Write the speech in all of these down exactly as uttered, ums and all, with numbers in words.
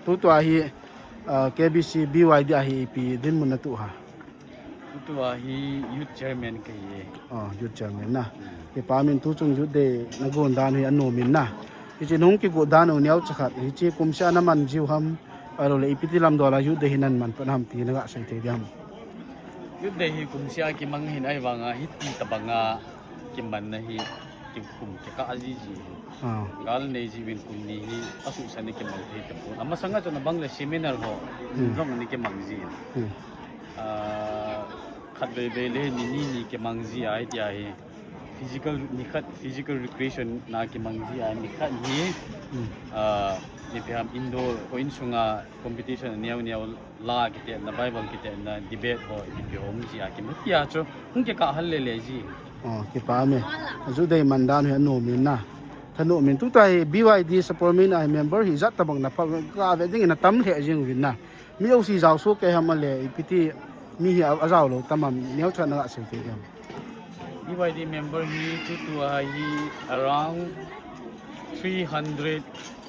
Tutua hi, ah, K B C B Y D a hi ipi dinmun natoh ham? Tutua hi youth chairman kahi e. Oh, youth chairman na. Hmm. Kipa umin, tuchung Youth Day nagon dan hi anom in na. Hiche nahung kigot dan u neocha khat, hiche kumseh a naman jiu ham, ahilouleh ipi ti lamdol a Youth Day hi naman pan ham ti naga sei thei diam? Youth Day hi kumseh a kimang ahin, ahivanga hiti tobanga kimanna hi kikum kikah jiji. Ah. Gal nei jiuvin kum ni hi asuhsat in kimang thei tapon. Amasanga chun abang le seminar ho, hmm, jong ana kimang jin. Hmm. Ah, khatvei vei le ni ni ni kimang ji ahi tia hi. Physical, nikhat physical recreation na kimang ji ahi, nikhat hi, hmm, ah, ipi ham, indoor, houin sunga competition neo neo, la kitetna, Bible kitetna, debate ho, ipi ho um ji a kimang tia chu hung kikah hal lele ji. Oh, kipa ume. Youth Day man dan hi anom in na. Thanom in, tutua hi B Y D support min a hi member hijat tobang na pha, kave ding in atam lheh jing uvin na. Mi jouse jao soh kei ham, ahileh ipi ti mi hi a, ajao lou tam ham, neocha naga sei thei diam? B Y D member hi tutua hi around three hundred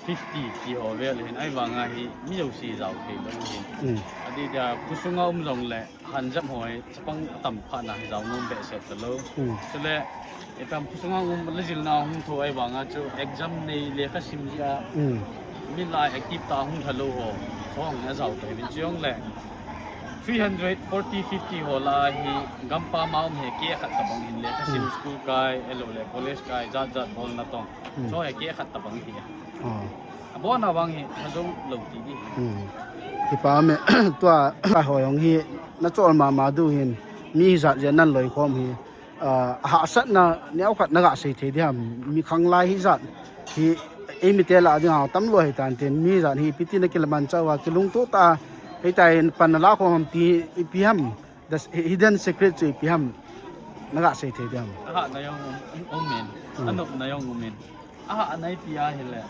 fifty ti ho vel ahin, ahivanga hi mi jouse jao thei lou ahin. Hmm. Adeh dia khosunga um jongleh hanjep ho hi chapang atam phat na hi jao nom behseh talou. Hmm. Chule, itam khosunga um le jilna hung tho ahivanga chu exam nei lekha sim ji a. Hmm. Mi la active tah a hung lha lou ho. Hung ajao thei uvin, chujongleh three hundred, forty, fifty ho lah a hi gampam a um hi keh khat tobang hin lekha sim, hmm, school kai, ahilouleh college kai, jat jat bol natong. Hmm. Chu hi keh khat tobang hi. Oh. Abona vang hi, lha jou lou ti di. Hmm. Kipa ume, tua, ka ho jong hi, nachol mama diu hin, mi hijat jeh a naloi khom hi, ah, ahahsatna neokhat naga sei thei diam? Mi khanglai hijat hi, eimite lah a ding a tamlou ahi tante, mi hijat hi ipi ti nakilaman chauva, kilungtoh tah a, hitia hin pan nala khom ham ti, ipi ham? The hidden secret chu ipi ham? Naga sei thei diam? Ahahna jong um, um, um in. Hmm. Anopna jong um in. Ahahna ipi ahileh,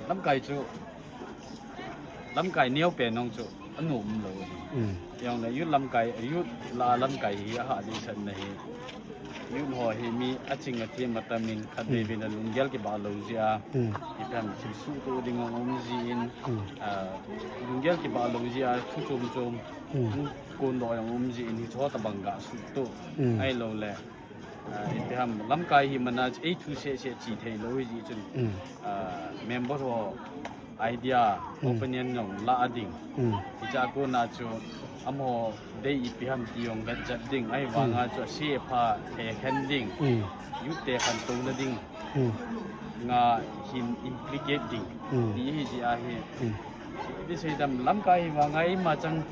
lamkai chu, lamkai neopen jong chu anom lou. Hmm. Jongleh youth lamkai, youth lah a lamkai hi ahah ding satna hi. Youth ho hi mi aching athem atam in, khatvei, hmm, vei na lunggel kibah lou jeh a. Hmm. Ipi ham, thil suhtoh ding jong um jin. Hmm. Ah, lunggel kibah lou jeh a, thu chom chom. Hmm. Hung kondoh jong um jin, hiche ho tobang ga suhtoh. Hmm. Ahilouleh, ah, ipi ham, lamkai hi man a, ei thu seh seh che thei lou hijeh chun. Hmm. Ah, member ho idea, hmm, opinion jong la ding. Hmm. Hiche a kona chu, amaho dei ipi ham ti jong vet jep ding. Ahivanga, hmm, chu ase pha, he khen ding. Hmm. Youth te khantouna ding. Hmm. Nga hin implicate ding. Hmm. Ti hi ji ahi. Hmm. Ti sei dam lamkai vanga ima chang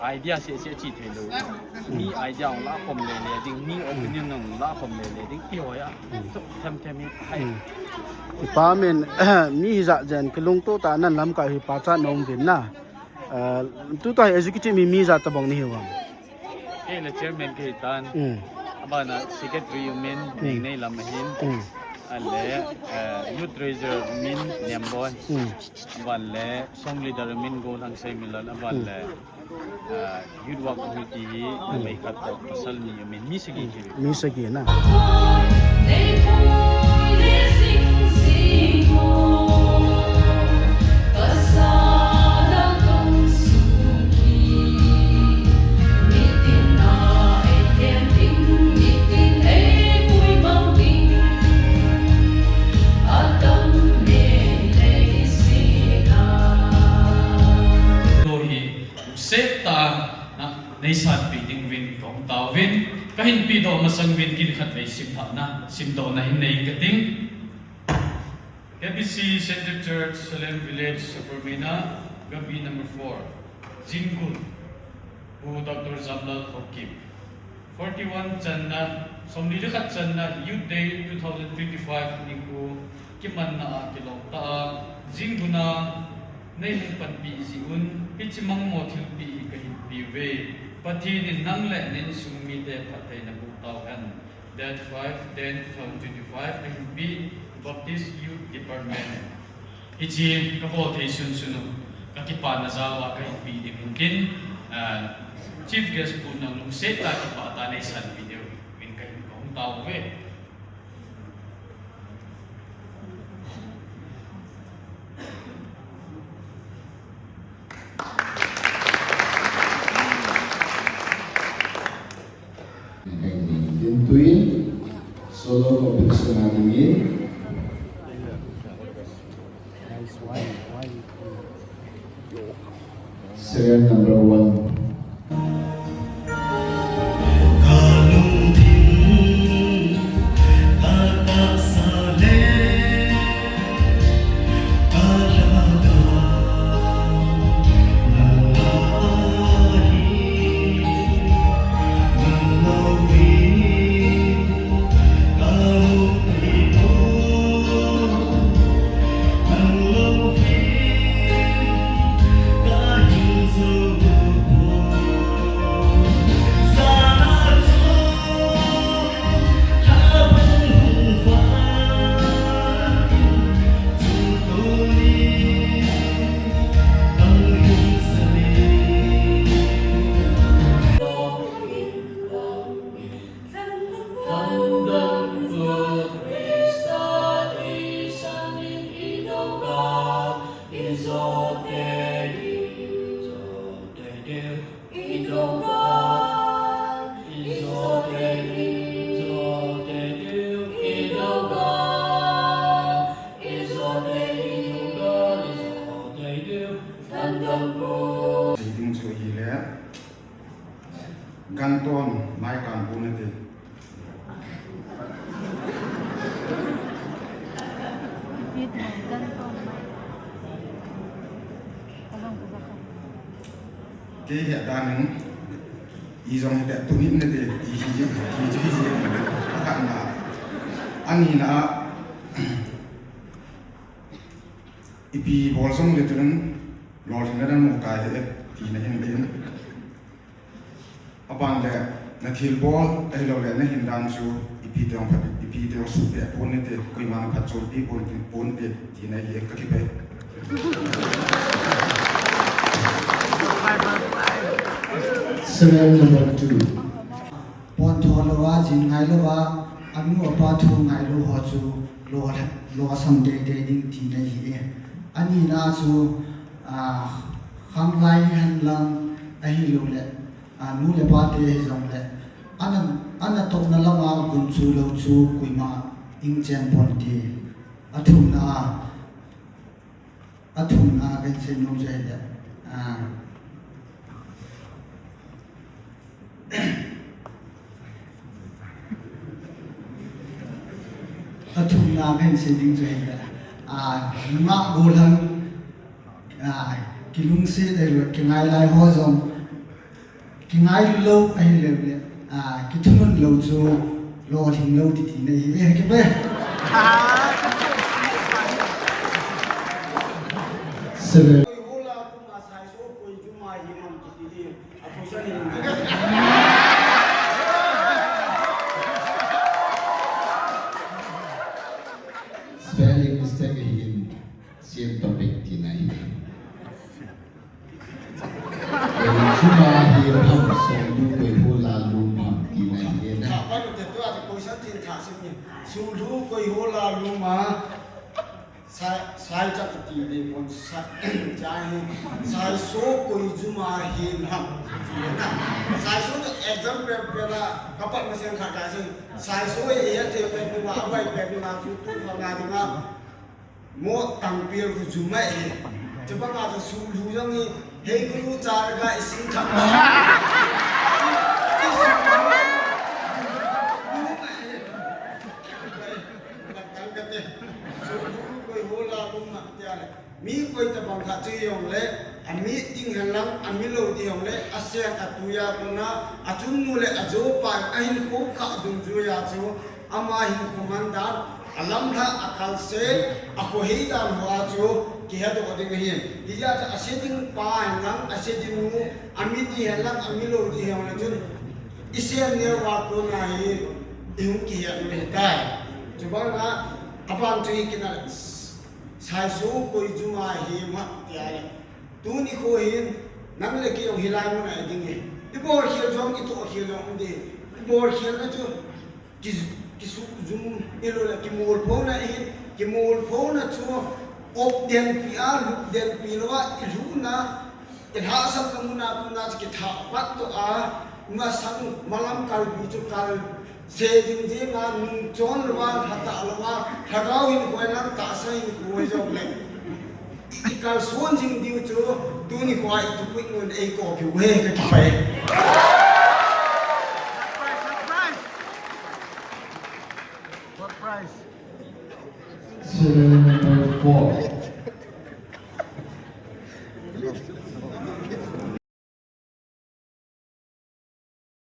idea seh seh che thei lou. Mi idea hung la khom lele ding, mi opinion hung la khom lele ding, ti ho a. Hmm. Tuk them them hi hai. Hmm. Kipa umin, mi hijat jeh in kilungtoh tah a nalamkai hi pachat na um uvin na. Ah, tutua hi executive mi, mi ijat tobang nahiu ham? Kei le chairman kahi tan. Hmm. Abana secretary umin, hmm, Neinei lam ahin. Hmm. Ahileh, eh, youth treasurer umin, Nemboi. Hmm. Aban le song leader umin, Golhang Seiminlal, aban, hmm, le, ah, youth work committee hi, hmm, numei khat toh pasal ni umin, mi sagi, hmm, kahi. Mi sagi na. Lungset tah a neisanpeh dinguvin kahung taovin, kahin pehdoh masanguvin kin khatvei simlhahna, simdohna hin nei kating. K B C Centre Church, Salem Village, Sapermeina, Gambih number four, Jingun, Pu Doctor Jamlal Haokip. Forty-one channa, somli le khat channa Youth Day two thousand twenty-five nikho kimanna a kilom tah a, Jingun a neihung panpi jeh un, hiche mangmo thilpeh hi kahin peuve. Pathen in nang le na insung mite phatthei naboh tauhen. Date five ten two thousand twenty-five, kahin pe, Baptist Youth Department. Hiche kabol thei sunsun u, kakipana jal uva kahin pe ding hin tin, ah, Chief Guest pu nang lungset tah a kipah tah a neisanpeh diuvin kahin kahung taove. Serial number one. Ding chu ahile, Ganton Maikan pu nati. Kei hi danin, ijong hite tunin nati, iji, iji, iji, akana. Anina, ipi bol jongle tunin, lolhinna dan mu kai he, tina hin din. Aban le, na thilbol, ahilouleh na hindan chu, ipi teng phat, ipi teng suhpeh pon nate, koiman phatchompi pon, pon nate, tina hi ka kipah. Serial number two. Pontho louva, jin ngai louva, anu apa thu ngai lou ho chu, lo, losam teitei ding tina hi e. Anina chu, ah, khanglai hen lang ahilouleh, ah, nu le pa te hijongle, ana, ana tohna lama gunchu lou chu koima hing chen pon nate. Athumna a, athumna a kahin sei nom chu ahile, ah, athumna a kahin sei ding chu ahile, ah, nungah gollhang, ah, kilungset ahilou, kingai lai ho jong, kingai lou ahile, ah, kithunun lou chu lolhing lou ti tina hi e, kipah. Seven. Spelling mistake ahin, same topic tina hi. Koichuma hi ham, Songlu koi ho la lum ham tina hi na. Tha pa lu te tu a question tin tha sim ni. Songlu koi ho la lum a. Sai, sai cha ti de pon sai, cha hi. Saiso koichuma hi ham. Saiso to example pe la kapat ma sen kha ka sen. Saiso e ya te pe ni ma, abai pe ni ma, su tu ma na ni ma. Mo tang pil ku chu mai hi. Chubanga chu Songlu jong hi, hei ku lu cha ga i sing thak ma. I sing thak ma. Lu mai hi. Tang ka te. Songlu koi ho la lum ma tia le. Mi koi tabang kha chu jong le, a mi ding hen lang, a mi lou ding jong le, a seng a tui a kona, a chunnu le a jopa, a hinkho kha dungjuia chu, ama hinkho man dan, a lamlha, a kalse, a khohei dan hoa chu kihedoh ding ahi. Hijeh chun a se ding pa hen lang, a se ding nu, a miti hen lang, a milou ti hen lang chun, i sem neo a kona hi i hung kihet u ahitai. Chubanga, aban chu hi kina le, Saiso koichuma hi ma tia le. Tuni kho hin, nang le kei jong hilai mun a i ding e. I bol khel jong, i toh khel jong um ding. I bol khelna chu, ki, kisujum, ahilou le, kimolphona ahi, kimolphona chu, op den pi a, lup den pi lou a, i lhuna, i lhahsamna mun a, mun a chu kithah pat toh a, masang, malam kalpi chu kal, se jing jing a, nung chon lou a, lha tah lou a, lhagao hinkho lang tahsa hinkho jong le. Ikalson jing diu chu, tuni kho a itupu in mun eikopiu he, kakipah e. Serial number four.